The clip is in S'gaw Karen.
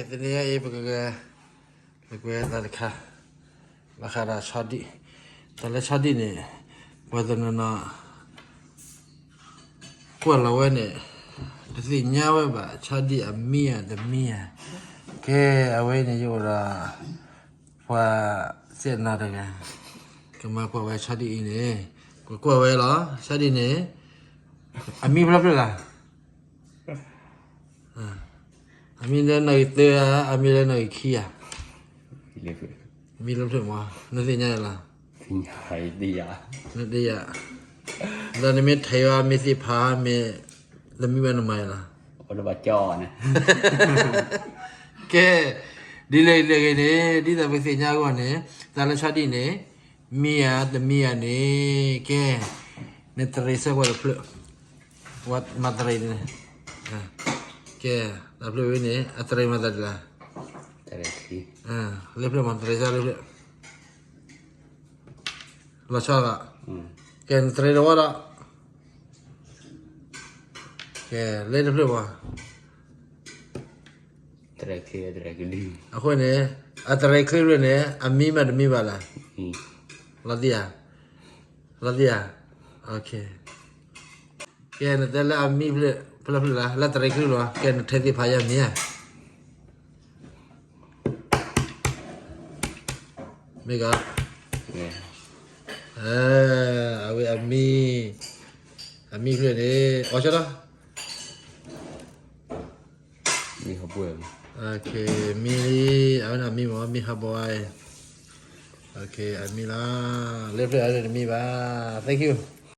တနံၤအံၤ ပကဂဲၤလိာ်ကွဲသးတခါ ဘၣ်ဃးဒီးဆီဒံၣ်, တၢ်လၢဆီဒံၣ်န့ၣ် ပှၤတနီၤနီၤ ကွၢ်လီၤဝဲန့ၣ် တသ့ၣ်ညါဝဲဘၣ် ဆီဒံၣ်အမံဧါတမံဧါ. ကဲ အဝဲန့ၣ်ယအိၣ်ဒီး ပှၤစဲးနီၤတဂၤ ကမၤကွၢ်ဝဲဆီဒံၣ်အံၤန့ၣ် ကွၢ်ကွၢ်ဝဲလီၤ. ဆီဒံၣ်န့ၣ် အမံဖျၢၣ်ဖျၢၣ်လၢ အမံလၢနီၣ်ဂံၢ်သၢဧါ, အမံလၢနီၣ်ဂံၢ်ခံဧါ. မံလၢဖျၢၣ်မး နသ့ၣ်ညါလီၤ. နတယၤ, ဒီးနမ့ၢ်ထဲးအီၤမ့ၢ်သ့ၣ်ဖးမ့ၢ် နမံဝဲနမၤလီၤ. ကဲ, ဒ်လဲၣ်ဒ်လဲၣ်ဂ့ၤန့ၣ် ဒ်သိးပသ့ၣ်ညါအဂီၢ်န့ၣ် တၢ်လၢဆီဒံၣ်န့ၣ် မံဧါတမံဧါန့ၣ် ကဲ နတရံးစဲကွၢ်တဖျၢၣ်, မၤတရံးန့ၣ်, ကဲ တၢ်ဖျၢၣ်ဝဲန့ၣ် အတရံးမၤသးဒ်လဲၣ်, လၢဖျၢၣ်မၤတရံးစဲလၢဖျၢၣ်, လီၤဆီဂၤ, ကဲ နတရံးတဝီဒီး, ကဲ လၢတဖျၢၣ်မၤ အဃိန့ၣ် အတရံးချ့ဖျၢၣ်န့ၣ် အမံမးတမံဘၣ်လဲၣ်, လီၤတံၢ်ဧါ, လီၤတံၢ်ဧါ, ကဲ နတဲလၢအမံဖျၢၣ် ဖျၢၣ်ဖျၢၣ်လၢ လၢတရံးချ့လီၤ ကဲ နထဲးသ့ၣ်ဖးယၤမ့ၢ်ဧါ, မ့ၢ်ဂ့ၤ, အဝဲအမံ, အမံဖျၢၣ်န့ၣ် အီၣ်ဆၢလီၤ, မံလံ, အဝဲန့ၣ်အမံမ့ၢ် မံဟးဘီဝဲ, အမံလီၤ, လၢဖျၢၣ်အါန့ၣ်တမံဘၣ်, thank you.